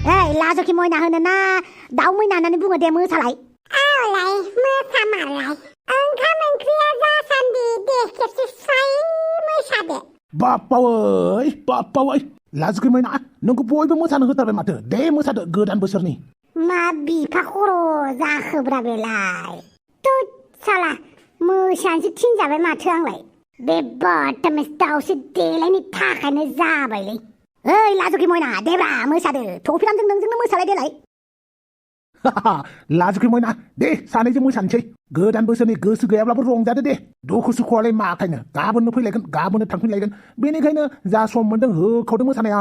लाजोखि मैना होनो ना दाउ मैना होननानै बुङो दे मोसालाय। औलाय मोसामालाय ओंखाम ओंख्रिया जासान्दि दे खेबसे स्राय मोसादो। बाप्पावै लाजोखि मैना नोंखौ बयबो मोसानो होथारबाय माथो दे मोसादो गोदान बोसोरनि। मा बिफा खर' जाखोब्रा बेलाय थुद साला मोसानोसो थिनजाबाय माथो आंलाय बे बदतमिस दाउसो देलायनि थाखायनो जाबायलै। लाजोखि मैना देब्रा मोसादो थफिरामजों नोंजोंनो मोसालाय देलाय। लाजोखि मैना दे सानैजों मोसानोसै गोदान बोसोरनि गोसो गैयाब्लाबो रंजादो दे दुखु सुखुआलाय माखायनो गाबोननो फैलायगोन गाबोननो थांफिनलायगोन बेनिखायनो जा सम मोन्दों होखावदो मोसानाया।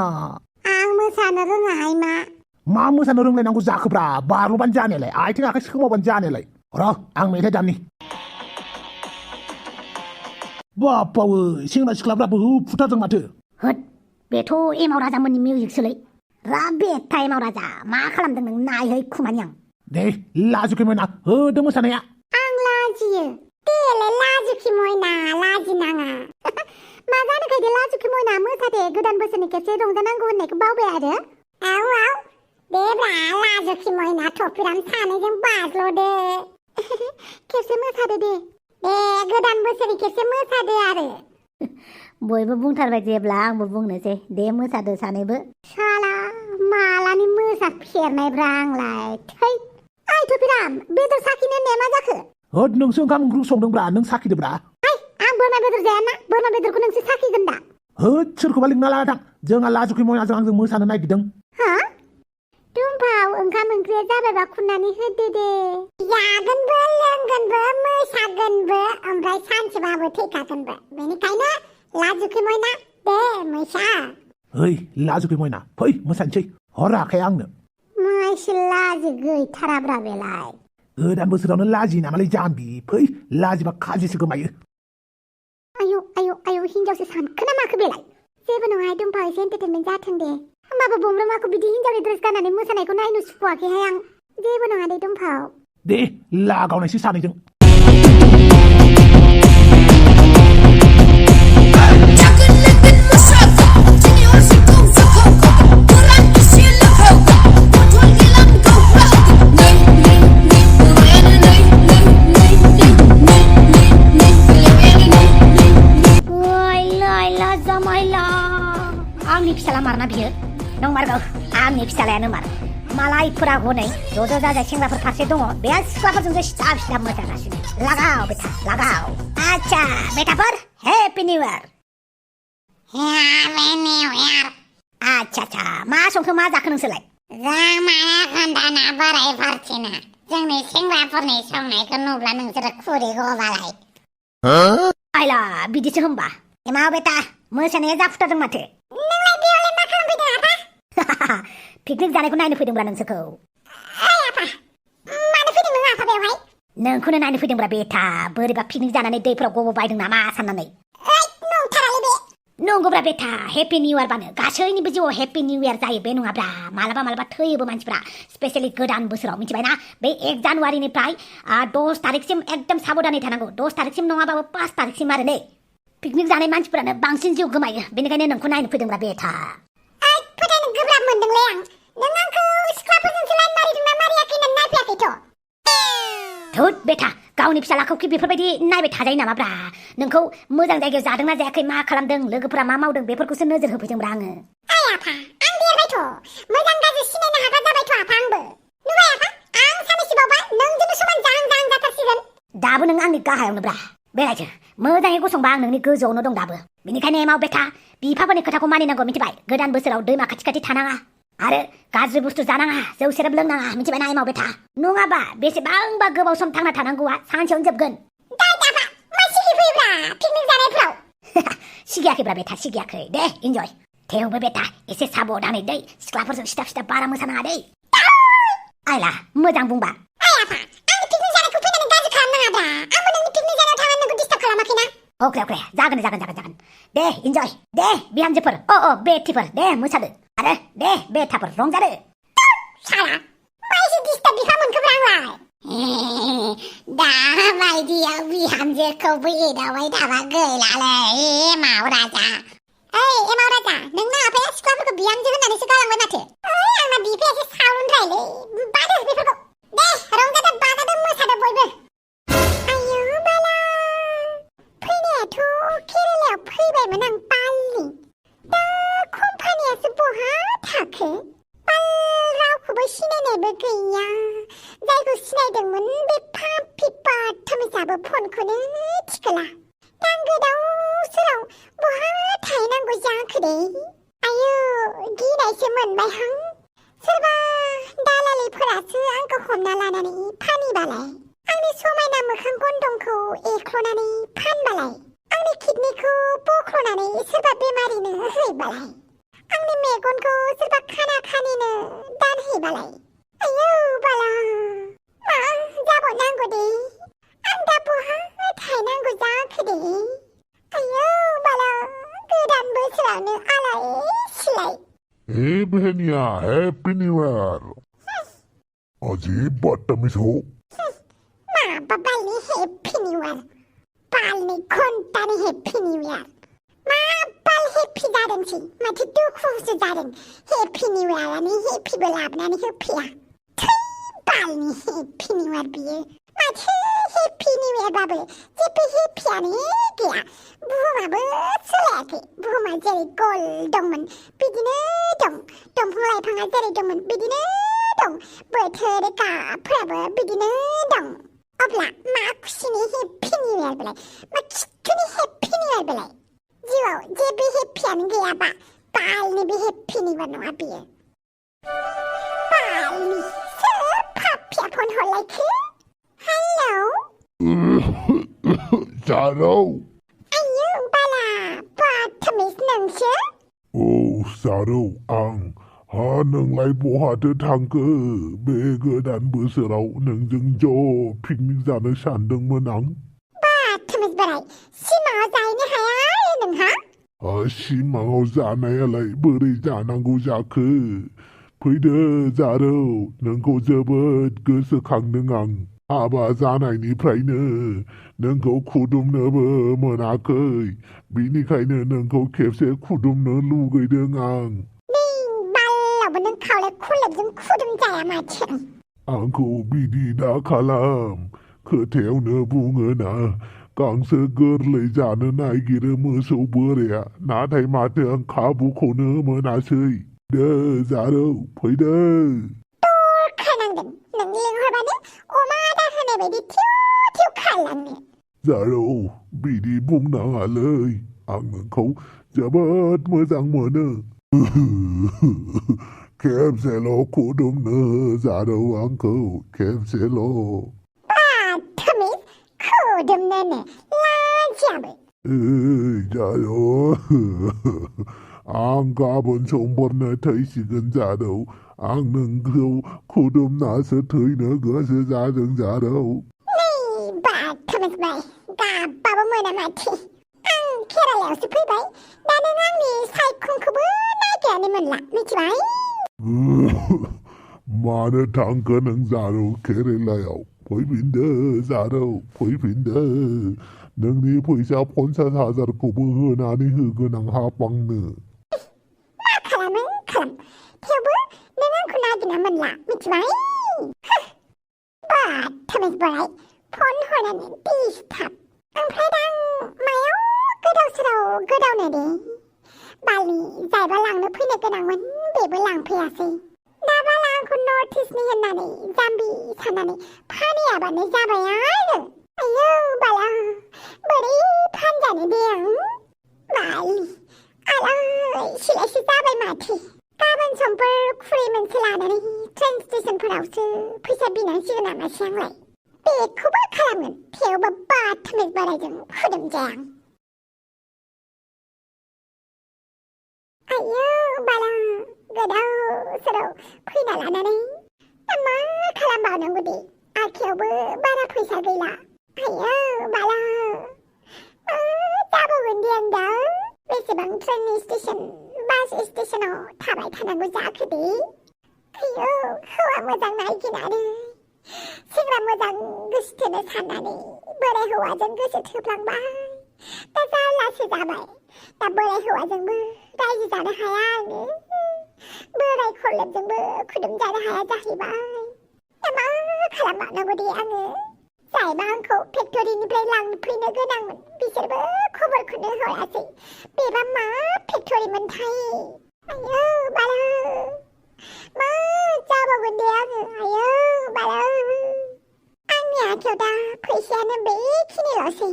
आं मोसानो रोङाहाय मा मोसानो रोंलायनांगौ जाखोब्रा बारल'बानो जानायालाय आथिं आखाइ सोमावबानो जानायालाय र' आं मेथाइ दामनि। बाप्पावै सेंग्रा सिख्लाफ्राबो फुथारदों माथो। होद बेथ' एमाव राजामोननि मिउजिकसोलै बेथा एमाव राजा मा खालामदों नों नायहै खुमानि आं। दे लाजोखि मैना होदो मोसानाया। आं लाजियो देलाय लाजुखि मैना लाजिनाङा। मा जानोखाय दे लाजुखि मैना मोसादे गोदान बोसोरनि खेबसे रंजानांगौ होननायखौ बावबाय आरो। औ देब्रा लाजुखि मैना थफिराम सानैजों बाज्ल'दो। खेबसे मोसादो दे गोदान बोसोरनि खेबसे मोसादो आरो। बयबो बुंथारबाय जेब्ला आंबो बुंनोसै दे मोसादो सानैबो। साला मालानि मोसाफेरनायब्रा आंलाय थै। ओइ थफिराम बेदर साखिनो होननाया मा जाखो? होद नोंसो ओंखाम ओंख्रि संदोंब्रा नों साखिदोब्रा। आं बोरमा बेदर जायाना बोरमा बेदरखौ नोंसो साखिगोन दा। होद सोरखौबा लिंना लाना थां जोंहा लाजुखि मैनाजों आंजों मोसानो नागिरदों। हा दुमफाव ओंखाम ओंख्रिया जाबायबा खुरनानै होदो दे। जागोनबो लोंगोनबो मोसागोनबो ओमफ्राय सानसेबाबो थैखागोनबो बेनिखायनो लाजुखि मैना दे मैसा। ओइ लाजुखि मैना फै मोसानोसै हर आखाया आंनो। माइसो लाजि गैथाराब्रा बेलाय। गोदान बोसोरावनो लाजियो नामालै जाम्बि फै लाजिबा खाजिसो गोमायो। आयौ हिनजावसो सानखोना माखो बेलाय। जेबो नङा दुमफाव एसे एन्टारटेनमेन्ट जाथों दे। होमबाबो बमब्रमाखौ बिदि हिनजावनि ड्रेस गाननानै मोसानायखौ नायनो सुखुवाखैहाय आं। जेबो नङा दे दुमफाव। दे लागावनायसै सानैजों। आंनि फिसाला मारना बियो नंमारगौ आंनि फिसालायानो मार मालायफोरा हनै ज' जाजाय सेंग्राफोर फारसे दङ बे सिख्लाफोरजोंसो सिथाब मोसागासिनो। लागाव बेटा लागाव। आच्छा बेटाफोर हेपि निउ इयार। आच्छा मा संखो मा जाखो नोंसोरलाय? जामाया खोन्थाना बोराय फारथिना जोंनि सेंग्राफोरनि संनायखौ नुब्ला नोंसोरो खुरै गबालाय। आइला बिदिसो होमबा एमा बेटा मोसानाया जाफुथारदों माथो। नोंलाय बेयावलाय मा खालामफैदों आफा? पिकनिक जानायखौ नायनो फैदोंब्रा नोंसोरखौ। ओइ आफा मानो फैदों नों आफा बेवहाय? नोंखौनो नायनो फैदोंब्रा बेटा बोरैबा पिकनिक जानानै दैफोराव गब'बायदों नामा साननानै। नंथारालै बे। नंगौब्रा बेटा हेपि निउ इयार बानो गासैनिबो जिउआव हेपि निउ इयार जायो बे नङाब्रा मालाबा थैयोबो मानसिफ्रा स्पेशेलि गोदान बोसोराव मिथिबायना बे 1 जानुवारिनिफ्राय 10 तारिखसिम एकदम साबधानै थानांगौ 10 तारिखसिम नङाबाबो 5 तारिखसिम आरो नै पिकनिक जानाय मानसिफोरानो बांसिन जिउ गोमायो बेनिखायनो नोंखौ नायनो फैदोंब्रा बेटा। फोथायनो गोब्राब मोनदोंलै आं नों आंखौ सिख्लाफोरजोंसो लाइन मारिदोंना मारियाखै होननानै नायफैयाखैथ'। धुत बेटा गावनि फिसालाखौ बेफोरबायदि नायबाय थाजायो नामाब्रा नोंखौ मोजां जायगायाव जादोंना जायाखै मा खालामदों लोगोफोरा मा मावदों बेफोरखौसो नोजोर होफैदोंब्रा आङो। ओइ आफा आं देरबायथ' मोजां गाज्रि सिनायनो हाग्रा जाबायथ' आफा आंबो। नुबाय आफा आं साननैसो बावबा नोंजोंनो समान जाहां जाथारसिगोन। दाबो नों आंनि गाहायावनोब्रा बेरायथो मोजाङै गसंबा आं नोंनि गोजौआवनो दं दाबो बेनिखायनो एमाव बेटा बिफाफोरनि खोथाखौ मानिनांगौ मिथिबाय गोदान बोसोराव दैमा खाथि थानाङा आरो गाज्रि बुस्थु जानाङा जौ सेरेब लोंनाङा मिथिबायना एमाव बेटा नङाबा बेसेबांबा गोबाव सम थांना थानांगौआ सानसेयावनो जोबगोन। मा सिगिफैब्रा पिकनिक जानायफ्राव? सिगियाखैब्रा बेटा सिगियाखै दे इन्जय थेवबो बेटा एसे साबधानै दै सिख्लाफोरजों सिथाब बारा मोसानाङा दै। आइला मोजां बुंबा। आफा आंनि पिकनिक जानायखौ फैनानै गाज्रि खालामनाङाब्रा आंबो नोंनि पिकनिक जानायाव थांनानै नोंखौ डिस्टार्ब खालामाखैना। अके जागोन दे इन्जय दे बिहामजोफोर बेटिफोर दे मोसादो आरो दे बेटाफोर रंजादो। साला मा एसे डिस्टार्ब बिफा मोनखोब्रा आंलाय। दाबायदियाव बिहामजोखौबो एदावबाय थाबा गैलालै एमाव राजा। ओइ एमाव राजा नोंना आफाया सिख्लाफोरखौ बिहामजो होननानैसो गालांबाय माथो। आंना बिफायासो जाखो रावखौबो सिनायनायबो गैया जायखौ सिनायदोंमोन बे पापि पार्थमिसाबो फनखौनो थिखोला दा आं गोदाव सोराव बहा थाहैनांगौ जाखो दे आयौ गिनायसो मोनबायहां सोरबा दालालिफोरासो आंखौ हमना लानानै फानहैबालाय आंनि समायना मोखां गन्थंखौ एख्ल'नानै फानबालाय आंनि किडनिखौ बख्ल'नानै सोरबा बेमारिनो हैबालाय आंनि मेगनखौ सोरबा खाना खानिनो दानहैबालाय आयौ बाला मा जाबावनांगौ दे आं दा बहा थाहैनांगौ जाखो दे आयौ बाला गोदान बोसोरावनो आलाय सिलाय Hey बहनिया हैप्पी न्यू ईयर अजीब बदतमीज हो मा बालनि हेप्पी निउ इयार बालनि घन्टानि हेप्पी निउ इयार मा बाल हेप्पी जादोंसै माथो दुखुसो जादों हेप्पी निउ इयारानो हेप्पीबो लाबोनानै होफैया थै बालनि हेप्पी निउ इयार बियो माथो हेप्पी निउ इयारबाबो जेबो हेप्पीयानो गैया बुहुमाबो सोलायाखै बुहुमा जेरै गल दंमोन बिदिनो दं दंफां लाइफाङा जेरै दंमोन बिदिनो दं बोथोर गाबफोराबो बिदिनो दं अब्ला मा खुसिनि हेप्पी निउ इयार बेलाय मा खिथुनि हेप्पी निउ इयार बेलाय जिउआव जेबो हेप्पीयानो गैयाबा बालनिबो हेप्पी निउ इयार नङा बियो बालनि सोर पापिया फन हरलायखो हेलौ जारौ आयौ बाला बदतमिज नोंसो जारौ आं हा नोंलाय बहाथो थांखो बे गोदान बोसोराव नोंजों ज' पिकनिक जानो सानदोंमोन आं बदतमिज बोराय सिमाङाव जाहैनो हाया नोंहा सिमाङाव जानायालाय बोरै जानांगौ जाखो फैदो जारौ नोंखौ जोबोद गोसोखांदों आं हाबा जानायनिफ्रायनो नोंखौ खुदुमनोबो मोनाखै बिनिखायनो नोंखौ खेबसे खुदुमनो लुगैदों आं बालावबो नों खावलाय खुलेबजों खुदुम जाया माथो आंखौ बिदि दा खालाम खोथायावनो बुङोना गांसो गोरलै जानो नागिरो मोसौ बोराया नाथाय माथो आं खाबुखौनो मोनासै दे जारौ फैदो खानांगोन नों लिंहरबानो अमा आदार होनाय बायदि थिउ थिउ खालामनो जारौ बिदि बुंनाङालै आं नोंखौ जोबोद मोजां मोनो खेबसेल' खुदुमनो जारौ आंखौ खेबसेल' बदतमिज खुदुमनोनो लाजियाबो जारौ आं गाबोन समफोरनो थैसिगोन जारौ आं नोंखौ खुदुमनासो थैनो गोसो जादों जारौ बदतमिज बाय गाबबाबो मोना माथो आं केरालायावसो फैबाय दा नों आंनि सायखंखौबो नागिरनानै मोनला मिथिबाय मानो थांखो नों जारौ केरेलायाव फैफिनदो जारौ फैफिनदो नोंनि फैसा 50,000खौबो होनानै होगोन आं हापांनो मा खालामो खालाम थेवबो नों आंखौ नागिरना मोनला मिथिबाय बदतमिज बोराय फन हरनानै डिस्टार्ब ओमफ्राय दा आं मायाव गोदाव सोराव गोदावनो दे बालनि जायबा लांनो फैनो गोनांमोन बेबो लांफैयासै दा बाला आंखौ नर्थ इस्टनि होननानै जाम्बि साननानै फानहैयाबानो जाबाय आरो आयौ बाला बोरै फानजानो दे आं बालनि आलाय सिलायसो जाबाय माथो गाबोन समफोर खुरै मोनसे लानानै ट्रेन स्टेशनफोरावसो फैसा बिनांसिगोन नामासै आंलाय बेखौबो खालामगोन थेवबो बदतमिज बोरायजों खुदुमजाया आं आयौ बाला गोदाव सोराव फैना लानानै दा मा खालामबावनांगौ दे आखायावबो बारा फैसा गैला आयौ बाला मा जाबावगोन दे आं दा बेसेबां ट्रेननि स्टेशन बास स्टेशनाव थाबाय थानांगौ जाखो दे आयौ हौवा मोजां नागिरनानै सेंग्रा मोजां गोसोथोनो साननानै बोराय हौवाजों गोसो थोफ्लांबाय दा जारलासो जाबाय दा बोराय हौवाजोंबो रायजो जानो हाया आङो बोराय खरलेबजोंबो खुदुम जानो हाया जाहैबाय दा मा खालामबावनांगौ दे आङो जायबा आंखौ फेक्टरिनिफ्राय लांफैनो गोनांमोन बिसोरबो खबरखौनो हरासै बेबा मा फेक्टरिमोनथाय आयौ बाला आंनियाव दा फैसायानो बेखिनिल'सै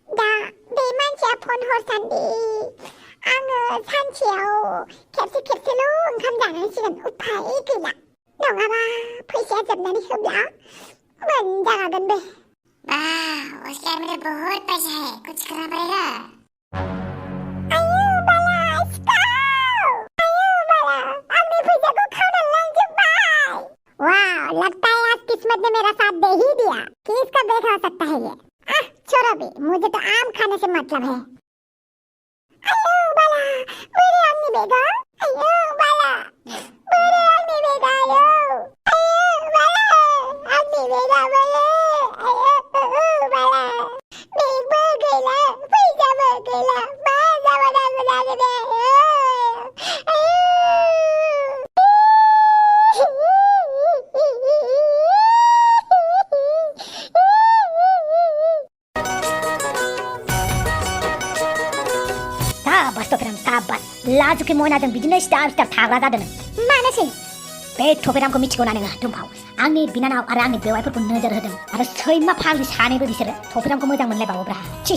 दा बे मानसिया फन हरसान्दि आङो सानसेयाव खेबसेल' ओंखाम जानांसिगोन उफाय गैला नङाबा फैसाया जोबनानै होब्ला मोनजागोन बे वाह उसके हाथ में बहुत पैसा है कुछ करना पड़ेगा आयु बाला सिखाव आयु बाला आंनि फैसाखौ खावना लांजोब्बाय वाह लगता है आज किस्मत ने मेरा साथ दे ही दिया किसका बेग हो सकता है ये छोड़ो भी मुझे तो आम खाने से मतलब है आयु बाला मेरे आंनि बेगा आयु बाला मेरे आंनि बेगा आयु बाला आंनि बेगा बोले आयु बाला बेगबो गैला फैसाबो गैला मा जाबावनांगौ जाखो दे साबास थफिराम साबास लाजुखि मयनाजों बिदिनो सिथाब सिथाब थाग्रा जादों मानोसै बे थफिरामखौ मिथिगौ ना नोङो दुमफाव आंनि बिनानाव आरो आंनि बेवाइफोरखौ नोजोर होदों आरो सैमा फाग्लि सानैबो बिसोरो थफिरामखौ मोजां मोनलायबावोब्रा छि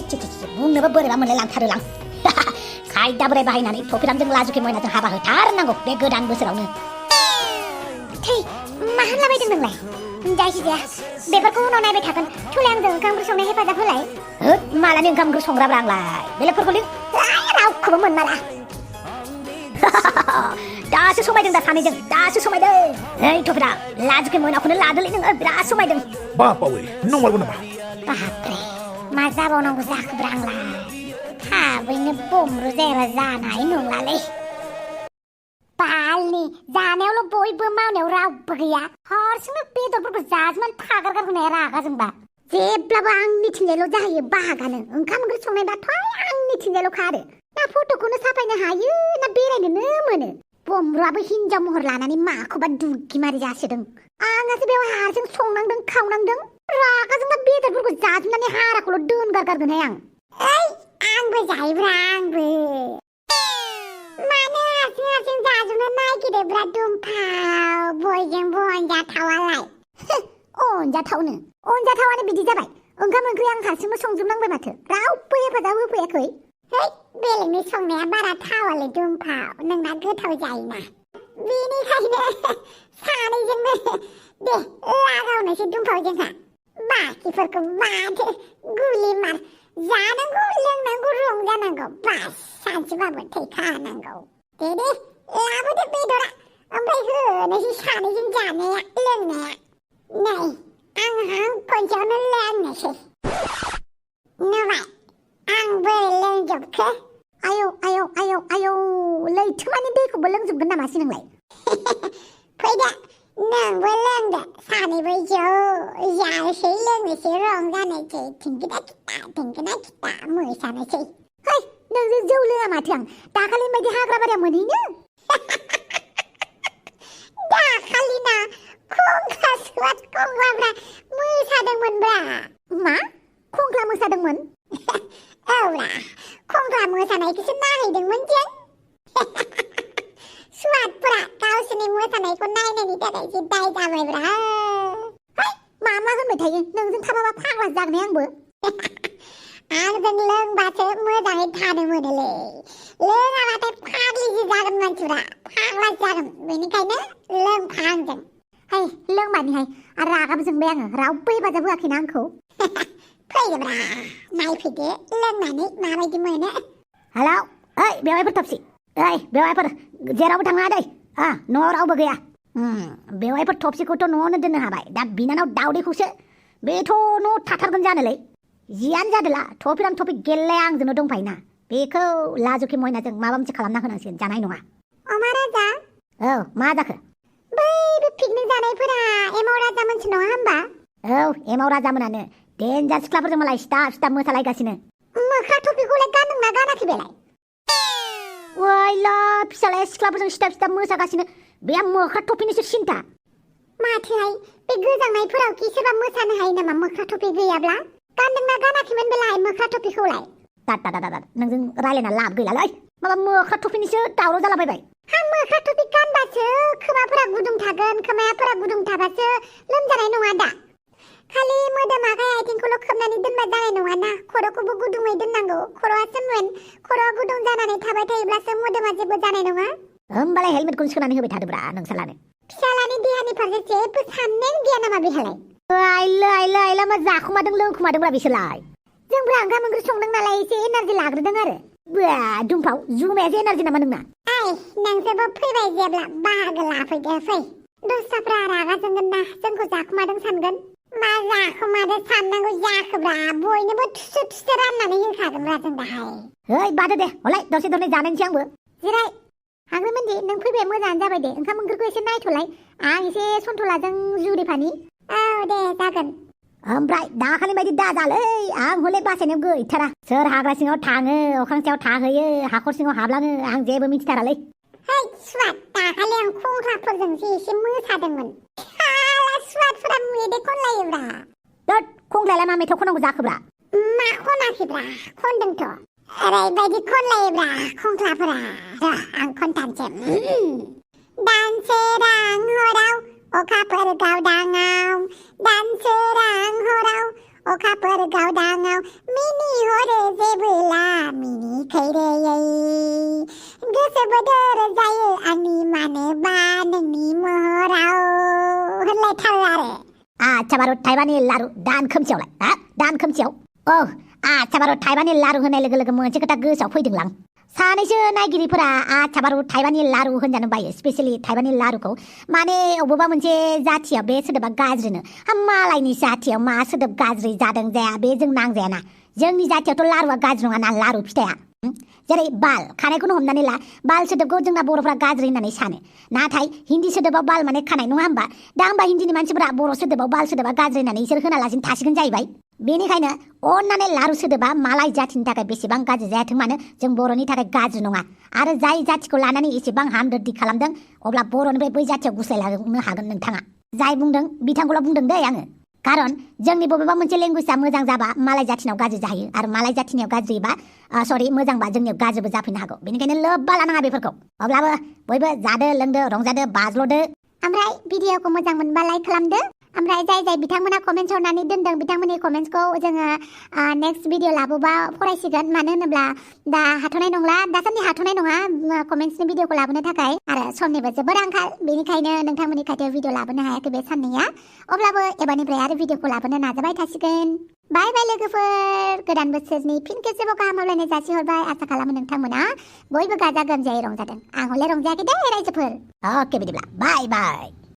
बुंनोबो बोरैबा मोनलाय लांथारोलां खायदा बोराय बाहायनानै थफिरामजों लाजुखि मयनाजों हाबा होथारनांगौ बे गोदान बोसोरावनो थै मा होनलाबायदों नोंलाय जायखिजाया बेफोरखौ उनाव नायबाय थागोन थुलाय आंजों ओंखाम ओंख्रि संनाय हेफाजाब होलाय होद मालानि ओंखाम ओंख्रि संग्राब्रा आंलाय बेलेगफोरखौ लिं रावखौबो मोनमारा दासो समायदों दा सानैजों दासो समायदों ओइ थफिराम लाजुखि मयनाखौनो लादोलै नोङो बिराद समायदों बापावे नंमारगौ नामा बापरे मा जाबावनांगौ जाखोब्रा आंलाय थाबैनो बमरु जायाबा जानाय नंलालै बालनि जानायावल' बयबो मावनायाव रावबो गैया हारसिंनो बेदरफोरखौ जाजोबनानै थागारगारहोनाया रागा जोंबा जेब्लाबो आंनिथिंजायल' जाहैयो बाहागानो ओंखाम ओंख्रि संनायबाथ' आंनिथिंजायल'खा आरो ना फट'खौनो साफायनो हायो ना बेरायनोनो मोनो बमरुआबो हिनजाव महर लानानै माखौबा दुगिमारि जासोदों आंहासो बेयाव हारसिं संनांदों खावनांदों रागा जोंबा बेदरफोरखौ जाजोबनानै हाराखौल' दोनगारगारगोनहाय आं आंबो जायोब्रा आंबो मानो हारसिं जाजोबनो नागिरोब्रा दुमफाव बयजोंबो अनजाथावालाय अनजाथावानो बिदि जाबाय ओंखाम ओंख्रि आं हारसिंबो संजोबनांबाय माथो रावबो हेफाजाब होफैयाखै बेलेगनि संनाया बारा थावालै दुमफाव नोंना गोथाव जायोना बेनिखायनो सानैजोंनो दे लागावनोसै दुमफाव जोंहा बाखिफोरखौ माथो गुलि मार जानांगौ लोंनांगौ रंजानांगौ बास सानसेबाबो थैखानांगौ दे लाबोदो बेदरा ओमफ्राय होनोसै सानैजों जानाया लोंनाया नै आंहा खनसेयावनो लोंनोसै नुबाय आं बोरै लोंजोबखो आयौ लैथोमानि दैखौबो लोंजोबगोन नामासै नोंलाय फैदो नोंबो लोंदो सानैबो ज' जानोसै लोंनोसै रंजानोसै थिंगिना खिथा मोसानोसै है नोंजों जौ लोङा माथो आं दाखालि बायदि हाग्रा बारियाव मोनहैनो दाखालिना खंख्ला सुवाद खंख्लाफ्रा मोसादोंमोनब्रा मा खंख्ला मोसादोंमोन औब्रा खंख्ला मोसानायखौसो नायहैदोंमोन जों सुवादफोरा गावसोरनि मोसानायखौ नायनायनि थाखायसो दाय जाबायब्रा है मा होनबाय थायो नोंजों थाबाबा फाग्ला जागोन आंबो आंजों लोंबासो मोजाङै थानो मोनोलै लोङाबाथाय फाग्लिसो जागोन मानसिफ्रा फाग्ला जागोन बेनिखायनो लोंफा आंजों है लोंबानिहाय आरो रागाबो जोंबाय आङो रावबो हेफाजाब होआखैना आंखौ फैदोब्रा नायफैदो लोंनानै माबायदि मोनो हेलौ ओइ बेवाइफोर थफसि ओइ बेवाइफोर जेरावबो थाङा दै न'आव रावबो गैया बेवाइफोर थफसिखौथ' न'आवनो दोननो हाबाय दा बिनानाव दावदैखौसो बेथ' न' थाथारगोन जानोलै जियानो जादोला थफिराम थफि गेलेया आंजोंनो दंफायोना बेखौ लाजुखि मयनाजों माबा मोनसे खालामना होनांसिगोन जानाय नङा अमा राजा औ मा जाखो बै बे पिकनिक जानायफोरा एमाव राजा मोनसे नङा होमबा औ एमाव राजामोनानो देन्जार सिख्लाफोरजों मालाय सिथाब मोसालायगासिनो मोख्रा टपिखौलाय गानदोंना गानाखै बेलाय वाइला फिसालाया सिख्लाफोरजों सिथाब मोसागासिनो बे मोख्रा टपिनिसो सिन्था माथोहाय बे गोजांनायफोराव कि सोरबा मोसानो हायो नामा मोख्रा टपि गैयाब्ला गानदोंना गानाखैमोन बेलाय मोख्रा टपिखौलाय दादा नोंजों रायलायना लाब गैलालै माबा मोख्रा टपिनिसो दावराव जालाबायबाय मोख्रा टपि गानबासो खोमाफोरा गुदुं थागोन खोमायाफोरा गुदुं थाबासो लोमजानाय नङा दा खालि मोदोम आखाइ आथिंखौल' खोबनानै दोनबा जानाय नङाना खर'खौबो गुदुङै दोननांगौ खर'आसो मेन खर'आ गुदुं जानानै थाबाय थायोब्लासो मोदोमा जेबो जानाय नङा होमबालाय हेलमेटखौनो सोनानै होबाय थादोब्रा नोंसालानो फिसालानि देहानि फारसे जेबो साननायानो गैया नामा बेहालाय आइला मा जाखुमादों लोंखुमादोंब्रा बिसोरलाय जोंफ्रा ओंखाम ओंख्रि संदों नालाय एसे एनार्जि लाग्रोदों आरो बा दुमफाव जुमायासो एनार्जि नामा नोंना नोंसोरबो फैबाय जेब्ला बाहागो लाफैदो फै दस्राफ्रा रागा जोंगोन ना जोंखौ जाखुमादों सानगोन मा जाखुमादों साननांगौ जाखोब्रा बयनोबो थुसो थुसो राननानै होखागोनब्रा जों दाहाय ओइ बादो दे हलाय दसे दनै जानायसै आंबो जिराय हाग्रामोनदि नों फैबाय मोजाङानो जाबाय दे ओंखाम ओंख्रिखौ एसे नायथ'लाय आं एसे सन्थलाजों जुरिफानि दे जागोन ओमफ्राय दाखालि बायदि दाजालै आं हले बासायनायाव गैथारा सोर हाग्रा सिङाव थाङो अख्रां सायाव थाहैयो हाखर सिङाव हाबलाङो आं जेबो मिथिथारालै सुवाद दाखालि आं खंख्लाफोरजोंसो एसे मोसादोंमोन सुवादफोरा मेदै खनलायोब्रा दद खंख्लायालाय मा मेथाइ खनांगौ जाखोब्रा मा खनाखैब्रा खनदोंथ' ओरैबायदि खनलायोब्रा खंख्लाफोरा आं खनथानसै दानसोरां हराव अखाफोर गावदाङाव दानसोरां हराव अखाफोर गावदाङाव मिनि हरो जेबोला मिनि खैरोयै गोसो बोदोर जायो आंनि मानोबा नोंनि महराव होनलायथारो आरो आच्छा बारु थाइबानि लारु दान खोमसियावलाय दान खोमसियाव आच्छा बारु थाइबानि लारु होनाय लोगो लोगो मोनसे खोथा गोसोआव फैदोंलां सानैसो नायगिरिफोरा आच्छा बारु थाइबानि लारु होनजानो बायो स्पेसियेलि थाइबानि लारुखौ माने अबेबा मोनसे जाथियाव बे सोदोबा गाज्रिनो मालायनि जाथियाव मा सोदोब गाज्रि जादों जाया बे जों नांजायाना जोंनि जाथियावथ' लारुआ गाज्रि नङाना लारु फिथाइया जेरै बाल खानायखौनो हमनानै ला बाल सोदोबखौ जोंना बर'फ्रा गाज्रि होननानै सानो नाथाय हिन्दी सोदोबाव बाल माने खानाय नङा होमबा दा होमबा हिन्दीनि मानसिफोरा बर' सोदोबाव बाल सोदोबा गाज्रि होननानै इसोर होनालासिनो थासिगोन जाहैबाय बेनिखायनो अन्नानै लारु सोदोबा मालाय जाथिनि थाखाय बेसेबां गाज्रि जायाथों मानो जों बर'नि थाखाय गाज्रि नङा आरो जाय जाथिखौ लानानै एसेबां हामदर्दि खालामदों अब्ला बर'निफ्राय बै जाथियाव गुस्लायलांनो हागोन नोंथाङा जाय बुंदों बिथांखौल' बुंदों दै आङो खारन जोंनि बबेबा मोनसे लेंगुवेजआ मोजां जाबा मालाय जाथिनाव गाज्रि जाहैयो आरो मालाय जाथिनियाव गाज्रिबा मोजांबा जोंनियाव गाज्रिबो जाफैनो हागौ बेनिखायनो लोब्बा लानाङा बेफोरखौ अब्लाबो बयबो जादो लोंदो रंजादो बाज्ल'दो ओमफ्राय भिडिअखौ मोजां मोनबा लाइक खालामदो ओमफ्राय जाय बिथांमोना कमेन्ट्स हरनानै दोनदों बिथांमोननि कमेन्ट्सखौ जोङो नेक्स्ट भिडिअ लाबोबा फरायसिगोन मानो होनोब्ला दा हाथ'नाय नंला दासान्दि हाथ'नाय नङा कमेन्ट्सनि भिडिअखौ लाबोनो थाखाय आरो समनिबो जोबोद आंखाल बेनिखायनो नोंथांमोननि खाथियाव भिडिअ लाबोनो हायाखै बे साननैया अब्लाबो एबारनिफ्राय आरो भिडिअखौ लाबोनो नाजाबाय थासिगोन बाय बाय लोगोफोर गोदान बोसोरनि फिन खेबसेबाव गाहाम हामलायनाय जासिहरबाय आसा खालामो नोंथांमोना बयबो गाजा गोमजायै रंजादों आं हले रंजायाखै दे रायजोफोर अके बिदिब्ला बाय बाय